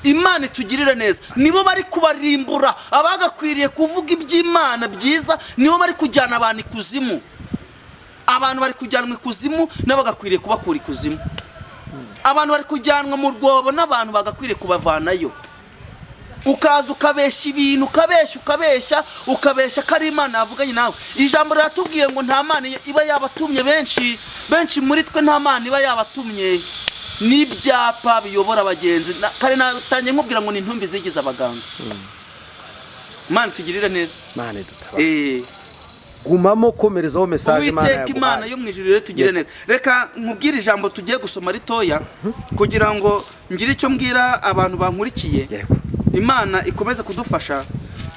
Imana itugirire neza. Nibo bari kubarimbura. Abagakwiriye kuvuga iby'Imana byiza nibo bari kujyana abantu ikuzimu. Abantu bari kujyanwa ikuzimu n'abagakwiriye kubakura ikuzimu. Abantu bari kujyanwa mu rwobo n'abantu bagakwiriye kubavanayo. Ukaza ukabeshya ibintu, ukabeshya, ukabeshya, ukabeshya ko ari Imana yavuganye nawe. Ijambo riratubwiye ngo nta Mana iba yabatumye. Benshi, benshi muri twe nta Mana iba yabatumye, n'ibyapa biyobora abagenzi. Kare natangiye nkubwira ngo ni intumbi zigize abaganga. Imana itugirire neza. Imana idutabare. Gumamo, komerezaho message Imana Uwiteka Imana yaguhaye. yo mu ijuru rero tugire neza. Reka nkubwire ijambo tugiye gusoma ritoya kugira ngo ngire icyo mbwira abantu bankurikiye. Imana ikomeze kudufasha.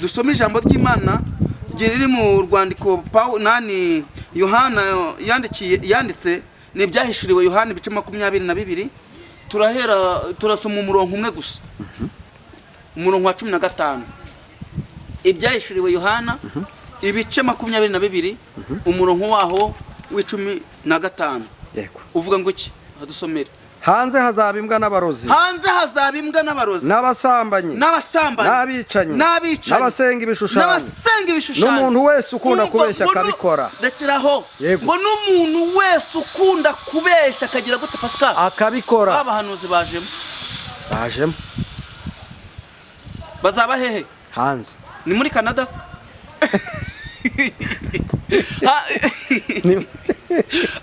Dusome ijambo ry'Imana riri mu rwandiko Paul nani Yohana yandikiye, yanditse, ni Ibyahishuriwe Yohana ibice 22. Turahera, turasoma umurongo umwe gusa, umurongo wa 15. Ibyahishuriwe Yohana ibice 22, umurongo waho wa 15. Uvuga ngo iki? Dusomere. Hanze hazaba imbwa n'abarozi. Hanze hazaba imbwa n'abarozi. N'abasambanyi. N'abasambanyi. N'abicanyi. N'abicanyi. N'abasenga ibishushanyo. N'abasenga ibishushanyo. N'umuntu wese ukunda Umva, kubeshya ngo akabikora. Rekeraho. Ngo n'umuntu wese ukunda kubeshya akagira gute, Pascal? Akabikora. Abahanuzi bajemo. Bajemo. Bazaba hehe? Hanze. Ni muri Canada se?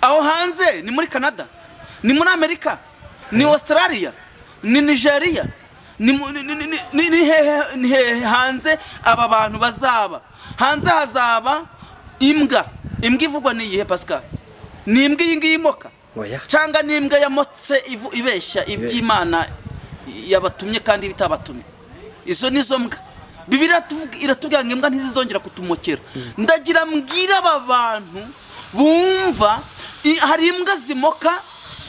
Aho hanze ni muri Canada, ni muri Amerika, ni Australia, ni Nigeria, ni mu- ni- ni- ni- ni ni hehe? Ni hehe hanze aba bantu bazaba? Hanze hazaba imbwa. Imbwa ivugwa ni iyihe, Pascal? Ni imbwa iyi ngiyi imoka? Oya. Cyangwa ni imbwa yamotse ibeshya iby'Imana yabatumye kandi bitabatumye? Izo nizo mbwa Bibiliya iratubwira ngo imbwa ntizizongera kutumokera. Ndagira mbwira aba bantu bumva, hari imbwa zimoka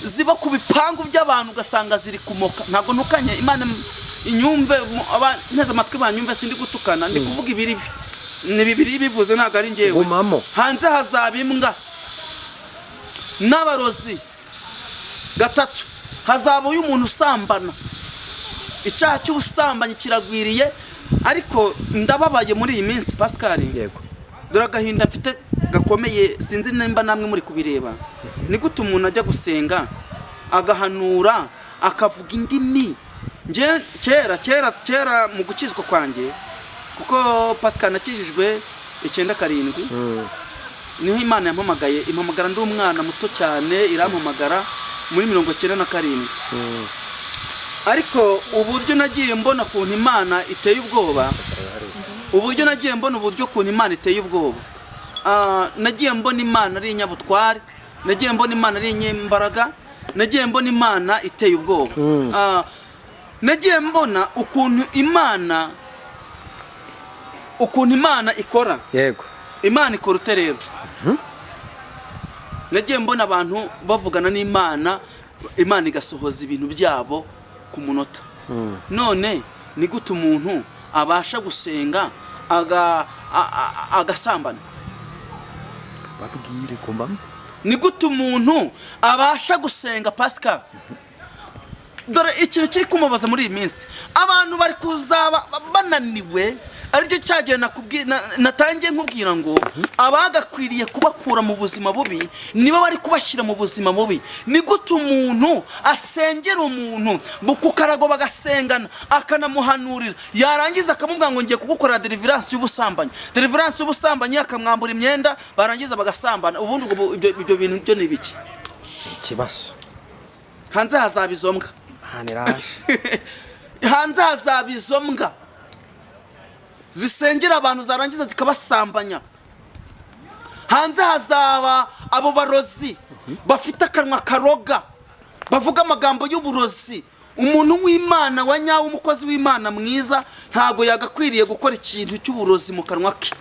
ziba ku bipangu by'abantu, ugasanga ziri kumoka. Ntabwo ntukanye, Imana inyumve, nteze amatwi banyumve, sindi gutukana, ndi kuvuga ibiri ni Bibiliya bivuze, ntabwo ari njyewe. Gumamo. Hanze hazaba imbwa n'abarozi. Gatatu, hazaba uyu muntu usambana. Icyaha cy'ubusambanyi kiragwiriye. Ariko ndababaye muri iyi minsi, Pascal. Dore agahinda mfite gakomeye, sinzi nimba namwe muri kubireba. Ni gute umuntu ajya gusenga, agahanura, akavuga indimi? Njye kera, kera, kera mu gukizwa kwanjye, kuko Pascal nakijijwe 97, niho Imana yampamagaye. Impamagara ndi umwana muto cyane, irampamagara muri 97. Ariko uburyo nagiye mbona ukuntu Imana iteye ubwoba, uburyo nagiye mbona uburyo ukuntu Imana iteye ubwoba, nagiye mbona Imana ari inyabutware, nagiye mbona Imana ari inyembaraga, nagiye mbona Imana iteye ubwoba. Nagiye mbona ukuntu Imana ikora. Imana ikora ute rero? Nagiye mbona abantu bavugana n'Imana, Imana igasohoza ibintu byabo ku munota. None ni gute umuntu abasha gusenga agasambana? Babwire, gumamo. Ni gute umuntu abasha gusenga, Pascal? Dore ikintu kiri kumubaza muri iyi minsi, abantu bari kuzaba bananiwe. Aribyo cyagihe natangiye nkubwira ngo abagakwiriye kubakura mu buzima bubi nibo bari kubashyira mu buzima bubi. Ni gute umuntu asengera umuntu ku karago, bagasengana, akanamuhanurira, yarangiza akamubwira ngo ngiye kugukorera deliverance y'ubusambanyi, deliverance y'ubusambanyi, akamwambura imyenda, barangiza bagasambana? Ubundi ubwo ibyo bintu byo ni ibiki? Ikibazo. Hanze hazaba izo mbwa. Hano iraje. Hanze hazaba izo mbwa zisengera abantu, zarangiza zikabasambanya. Hanze hazaba abo barozi bafite akanwa karoga, bavuga amagambo y'uburozi. Umuntu w'Imana wa nyawe, umukozi w'Imana mwiza, ntabwo yagakwiriye gukora ikintu cy'uburozi mu kanwa ke.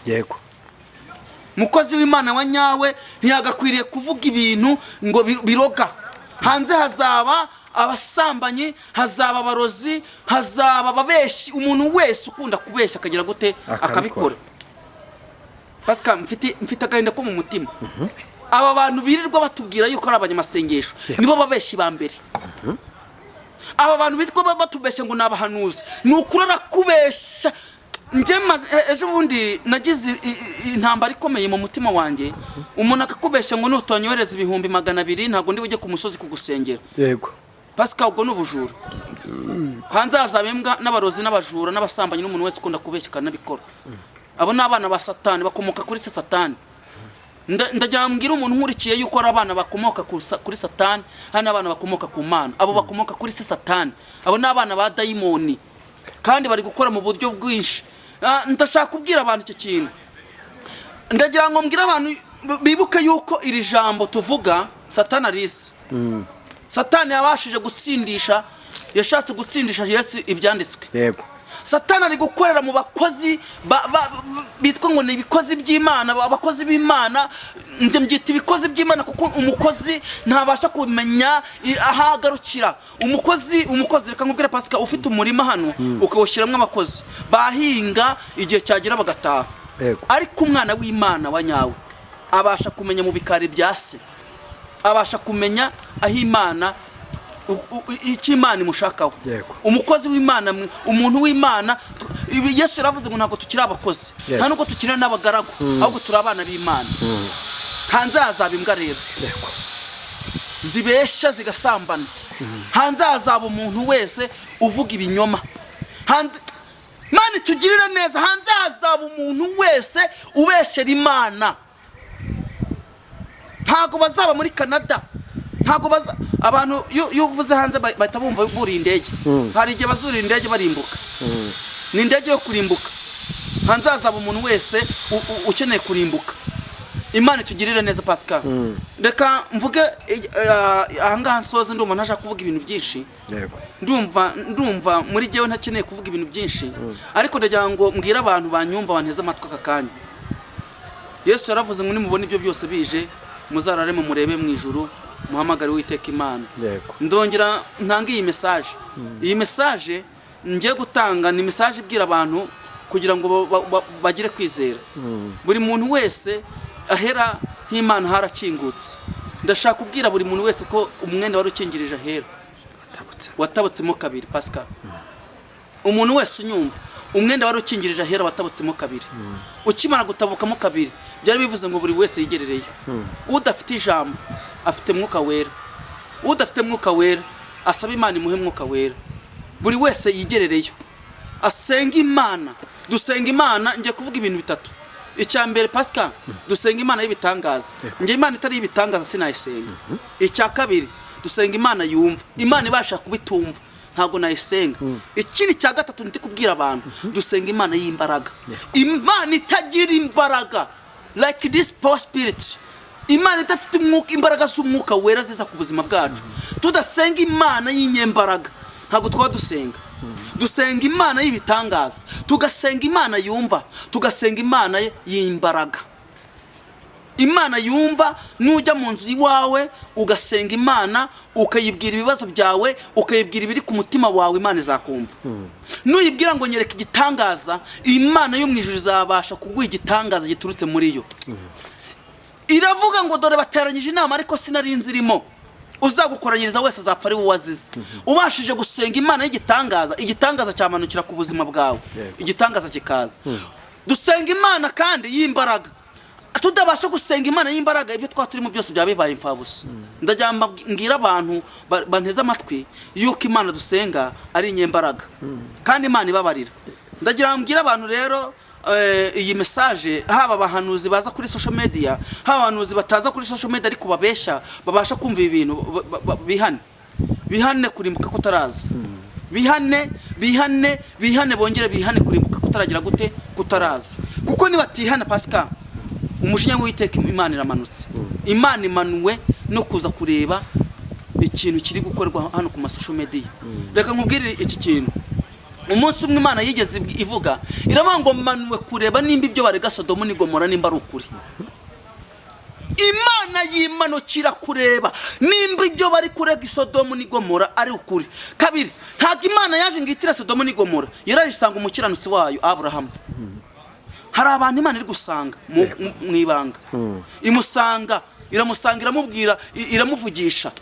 Umukozi w'Imana wa nyawe ntiyagakwiriye kuvuga ibintu ngo biroga. Hanze hazaba abasambanyi, hazaba abarozi, hazaba ababeshyi. Umuntu wese ukunda kubeshya akagira gute? Akabikora. Akabikora. Pascal, mfite agahinda ko mu mutima. Aba bantu birirwa batubwira yuko ari abanyamasengesho nibo babeshyi ba mbere. Aba bantu bitwa batubeshya ngo ni abahanuzi, ni ukuri arakubeshya. Njye ejo bundi nagize intambara ikomeye mu mutima wanjye. Umuntu akakubeshya ngo nutonyohereza 200,000 ntabwo ndi bujye ku musozi kugusengera. Pasika, ubwo ni ubujura. Hanze hazaba imbwa n'abarozi n'abajura n'abasambanyi n'umuntu wese ukunda kubeshya akanabikora. Abo ni abana ba Satani, bakomoka kuri se Satani. Ndagira ngo mbwire umuntu nkurikiye yuko ari abana bakomoka kuri Satani, hari n'abana bakomoka ku Mana. Abo bakomoka kuri se Satani, abo ni abana ba dayimoni kandi bari gukora mu buryo bwinshi. Ndashaka kubwira abantu icyo kintu. Ndagira ngo mbwire abantu bibuke yuko iri jambo tuvuga Satani arisi. Satani yabashije gutsindisha, yashatse gutsindisha Yesu ibyanditswe. Satani ari gukorera mu bakozi bitwa ngo ni ibikozi by'Imana, abakozi b'Imana. Njye mbyita ibikozi by'Imana kuko umukozi ntabasha kumenya aho agarukira. Umukozi, reka nkubwire Pasika, ufite umurima hano ukawushyiramo abakozi bahinga, igihe cyagera bagataha. Ariko umwana w'Imana wa nyawe abasha kumenya mu bikari bya se, abasha kumenya aho Imana icyo Imana imushakaho. Umukozi w'Imana, umuntu w'Imana, ibi Yesu yaravuze ngo ntabwo tukiri abakozi, nta nubwo tukiri n'abagaragu, ahubwo turi abana b'Imana. Hanze hazaba imbwa rero zibeshya zigasambana. Hanze hazaba umuntu wese uvuga ibinyoma. Hanze, Mana itugirire neza, hanze hazaba umuntu wese ubeshyera Imana. Ntabwo bazaba muri Canada, ntabwo baza. Abantu iyo uvuze hanze bahita bumva buriye indege. Hari igihe bazurira indege barimbuka, ni indege yo kurimbuka. Hanze hazaba umuntu wese ukeneye kurimbuka. Imana itugirire neza. Pascal, reka mvuge ahangaha nsoze. Ndumva ntashaka kuvuga ibintu byinshi. Ndumva muri jyewe ntakeneye kuvuga ibintu byinshi, ariko ndagira ngo mbwire abantu banyumva, banteze amatwi aka kanya. Yesu yaravuze ngo nimubona ibyo byose bije, muzarare mu murebe mu ijuru, muhamagare Uwiteka Imana. Ndongera ntange iyi message. Iyi message ngiye gutanga ni message ibwira abantu kugira ngo bagire kwizera. Buri muntu wese, ahera h'Imana harakingutse. Ndashaka kubwira buri muntu wese ko umwenda wari ukingirije ahera Watabutse. watabutsemo kabiri. Pascal, umuntu wese unyumva, umwenda wari ukingirije ahera watabutsemo kabiri. Ukimara gutabukamo kabiri, byari bivuze ngo buri wese yigerereyo. Udafite ijambo afite Mwuka Wera, udafite Mwuka Wera asaba Imana imuhe Mwuka Wera. Buri wese yigerereyo, asenga Imana. Dusenga Imana, ngiye kuvuga ibintu bitatu. Icya mbere, Pascal, dusenga Imana y'ibitangaza. Njye Imana itari y'ibitangaza sinayisenga. Icya kabiri, dusenga Imana yumva. Imana ibasha kubitumva ntabwo nayisenga. Ikindi cya gatatu ndi kubwira abantu, dusenga Imana y'imbaraga. Imana itagira imbaraga, like this power spirit, Imana idafite umwuka, imbaraga z'Umwuka Wera ziza ku buzima bwacu, tudasenga Imana y'inyembaraga ntabwo twaba dusenga. Dusenga Imana y'ibitangaza, tugasenga Imana yumva, tugasenga Imana y'imbaraga. Imana yumva, nujya mu nzu iwawe ugasenga Imana, ukayibwira ibibazo byawe, ukayibwira ibiri ku mutima wawe, Imana izakumva. Nuyibwira ngo nyereka igitangaza, Imana yo mu ijuru izabasha kuguha igitangaza giturutse muri yo. Iravuga ngo dore bateranyije inama ariko sinari nzi irimo, uzagukoranyiriza wese azapfa ari wowe wazize. Ubashije gusenga Imana y'igitangaza, igitangaza cyamanukira ku buzima bwawe, igitangaza kikaza. Dusenga Imana kandi y'imbaraga. Tudabasha gusenga Imana y'imbaraga, ibyo twaba turimo byose byaba bibaye imfabusa. Ndagira ngo mbwire abantu banteze amatwi yuko Imana dusenga ari inyembaraga kandi Imana ibabarira. Ndagira ngo mbwire abantu rero iyi message, haba abahanuzi baza kuri social media, haba abahanuzi bataza kuri social media ariko babesha, babasha kumva ibi bintu, bihane, bihane kurimbuka kutaraza. Bihane, bihane, bihane, bongere bihane kurimbuka kutaragira gute? Kutaraza. Kuko nibatihana, Pascal, umujinya w'Uwiteka Imana iramanutse. Imana imanuwe no kuza kureba ikintu kiri gukorwa hano ku ma social media. Reka nkubwire iki kintu. Umunsi umwe Imana yigeze ivuga, iravuga ngo manuwe kureba nimba ibyo barega Sodomu n'i Gomora nimba ari ukuri. Imana yimanukira kureba nimba ibyo bari kurega i Sodomu n'i Gomora ari ukuri. Kabiri, ntabwo Imana yaje ngo ihitire Sodomu n'i Gomora, yaraje isanga umukiranutsi wayo Aburahamu. Hari abantu Imana iri gusanga mu ibanga, imusanga, iramusanga, iramubwira, iramuvugisha.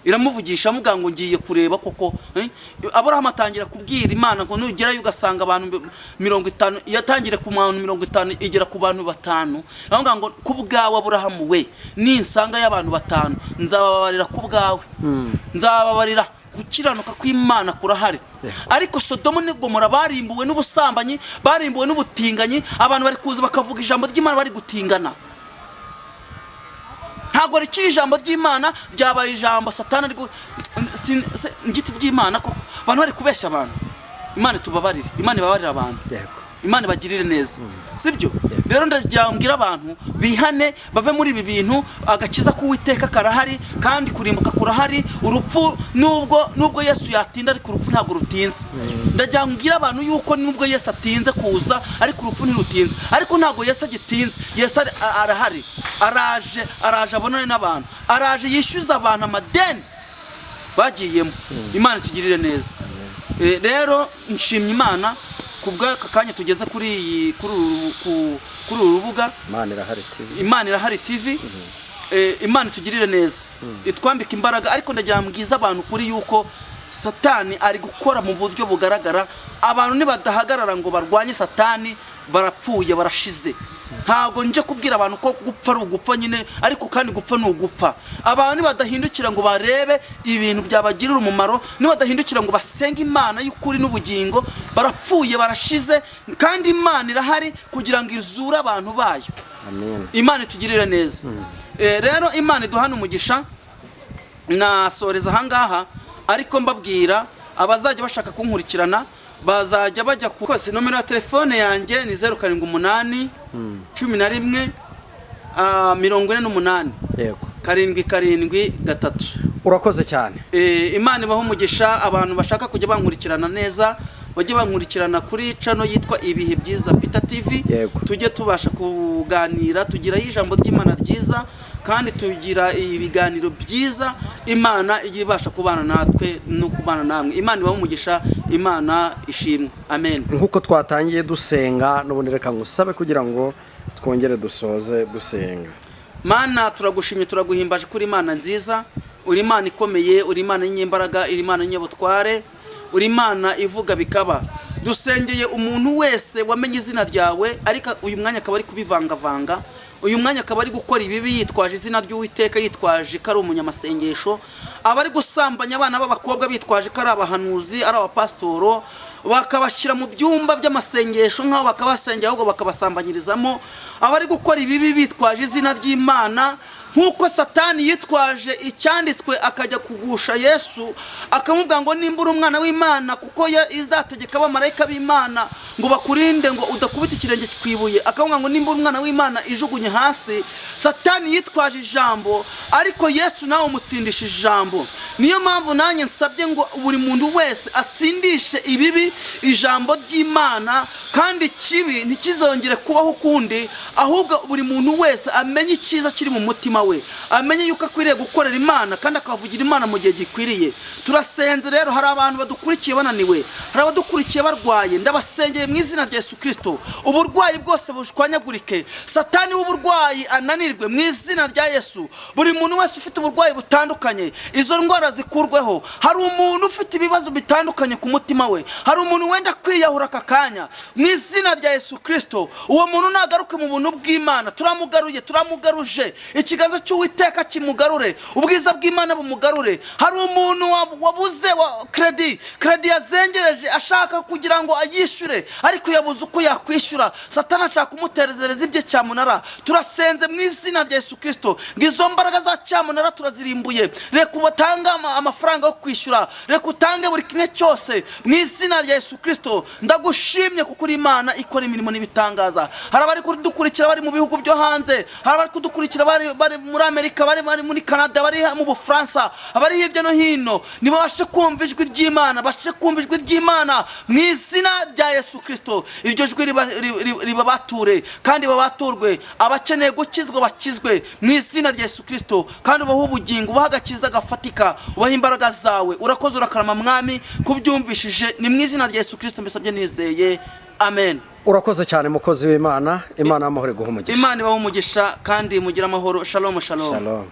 Iramuvugisha, amuga ngo ngiye kureba koko. Aburahamu atangira kubwira Imana ngo nugerayo ugasanga abantu 50. Yatangire ku bantu 50, igera ku bantu 5. Avuga ngo ku bwawe Aburahamu we, ninsanga y'abantu 5 nzababarira ku bwawe, nzababarira. Gukiranuka kw'Imana kurahari. Ariko Sodomu ni Gomora barimbuwe n'ubusambanyi, barimbuwe n'ubutinganyi. Abantu bari kuza bakavuga ijambo ry'Imana bari gutingana. Ntabwo rikiri ijambo ry'Imana, ryabaye ijambo Satani ari ngiti ry'Imana koko. Abantu bari kubeshya abantu. Imana itubabarire, Imana ibabarire abantu. Imana ibagirire neza, sibyo? Rero ndagira ngo mbwire abantu bihane, bave muri ibi bintu. Agakiza k'Uwiteka karahari, kandi kurimbuka kurahari. Urupfu nubwo Yesu yatinda, ariko urupfu ntabwo rutinze. Ndagira ngo mbwire abantu yuko nubwo Yesu atinze kuza, ariko urupfu ntirutinze. Ariko ntabwo Yesu agitinze. Yesu arahari, araje, araje abonane n'abantu, araje yishyuza abantu amadeni bagiyemo. Imana itugirire neza. Rero nshimye Imana ku bw'aka kanya tugeze kuri iyi kuri uru ku- kuri uru rubuga. Imana Irahari TV. Imana Irahari TV. Imana itugirire neza, itwambike imbaraga. Ariko ndagira ngo mbwize abantu kuri yuko Satani ari gukora mu buryo bugaragara. Abantu nibadahagarara ngo barwanye Satani, barapfuye, barashize. Ntabwo nje kubwira abantu ko gupfa ari ugupfa nyine, ariko kandi gupfa ni ugupfa. Abantu nibadahindukira ngo barebe ibintu byabagirira umumaro, nibadahindukira ngo basenge Imana y'ukuri n'ubugingo, barapfuye, barashize. Kandi Imana irahari kugira ngo izure abantu bayo. Amen. Imana itugirire neza. Rero Imana iduhane umugisha. Nasoreza ahangaha, ariko mbabwira abazajya bashaka kunkurikirana bazajya bajya ku kose. Nomero ya telefone yanjye ni 078 11 48 773. Urakoze cyane. Imana ibaho umugisha. Abantu bashaka kujya bankurikirana neza bajye bankurikirana kuri channel yitwa Ibihe Byiza Peter TV. Tujye tubasha kuganira, tugiraho ijambo ry'Imana ryiza, kandi tugira ibiganiro byiza. Imana ijye ibasha kubana natwe no kubana namwe. Imana ibaho umugisha, Imana ishimwe, amen. Nk'uko twatangiye dusenga, n'ubundi reka ngusabe kugira ngo twongere dusoze dusenga. Mana, turagushimye, turaguhimbaje kuri Imana nziza. Uri Imana ikomeye, uri Imana y'inyembaraga, uri Imana y'inyabutware, uri Imana ivuga bikaba. Dusengeye umuntu wese wamenye izina ryawe, ariko uyu mwanya akaba ari kubivangavanga, uyu mwanya akaba ari gukora ibibi yitwaje izina ry'Uwiteka, yitwaje ko ari umunyamasengesho, aba ari gusambanya abana b'abakobwa bitwaje ko ari abahanuzi, ari abapasitoro, bakabashyira mu byumba by'amasengesho nk'aho bakabasengera, ahubwo bakabasambanyirizamo. Abari gukora ibibi bitwaje izina ry'Imana, nk'uko Satani yitwaje icyanditswe akajya kugusha Yesu, akamubwira ngo nimba uri umwana w'Imana, kuko izategeka abamarayika b'Imana ngo bakurinde ngo udakubita ikirenge ku ibuye, akamubwira ngo nimba uri umwana w'Imana ijugunye hasi. Satani yitwaje ijambo, ariko Yesu nawe umutsindisha ijambo. Niyo mpamvu nanjye nsabye ngo buri muntu wese atsindishe ibibi ijambo ry'Imana, kandi ikibi ntikizongere kubaho ukundi, ahubwo buri muntu wese amenye icyiza kiri mu mutima we, amenye yuko akwiriye gukorera Imana kandi akavugira Imana mu gihe gikwiriye. Turasenze rero. Hari abantu badukurikiye bananiwe, hari abadukurikiye barwaye. Ndabasengeye mu izina rya Yesu Kirisito, uburwayi bwose bushwanyagurike, Satani w'uburwayi ananirwe mu izina rya Yesu. Buri muntu wese ufite uburwayi butandukanye, izo ndwara zikurweho. Hari umuntu ufite ibibazo bitandukanye ku mutima we, hari umuntu wenda kwiyahura aka kanya, mu izina rya Yesu Kirisito uwo muntu nagaruke mu buntu bw'Imana. Turamugaruye, turamugaruje. Ikiganza cy'Uwiteka kimugarure, ubwiza bw'Imana bumugarure. Hari umuntu wabuze wa crédit yazengereje, ashaka kugira ngo ayishyure, ariko yabuze uko yakwishyura. Satani ashaka kumuterezereza ibye cyamunara. Turasenze mu izina rya Yesu Kirisito ngo izo mbaraga za cyamunara turazirimbuye. Reka ubatange amafaranga yo kwishyura, reka utange buri kimwe cyose mu izina rya Yesu Kirisito. Ndagushimye kuko uri Imana ikora imirimo n'ibitangaza. Hari abari kudukurikira bari mu bihugu byo hanze, hari abari kudukurikira bari muri Amerika, bari muri Canada, bari mu Bufaransa, abari hirya no hino, nibabashe kumva ijwi ry'Imana, bashe kumva ijwi ry'Imana mu izina rya Yesu Kirisito. Iryo jwi ribabature kandi babaturwe. Abakeneye gukizwa bakizwe mu izina rya Yesu Kirisito, kandi ubahe ubugingo, ubahe agakiza gafatika, ubahe imbaraga zawe. Urakoze, urakarama Mwami kubyumvishije. Ni mu izina rya Yesu Kirisito mbisabye nizeye, amen. Urakoze cyane mukozi w'Imana. Imana y'amahoro iguhe umugisha. Imana ibahe umugisha kandi mugire amahoro. Shalom, shalom. Shalom.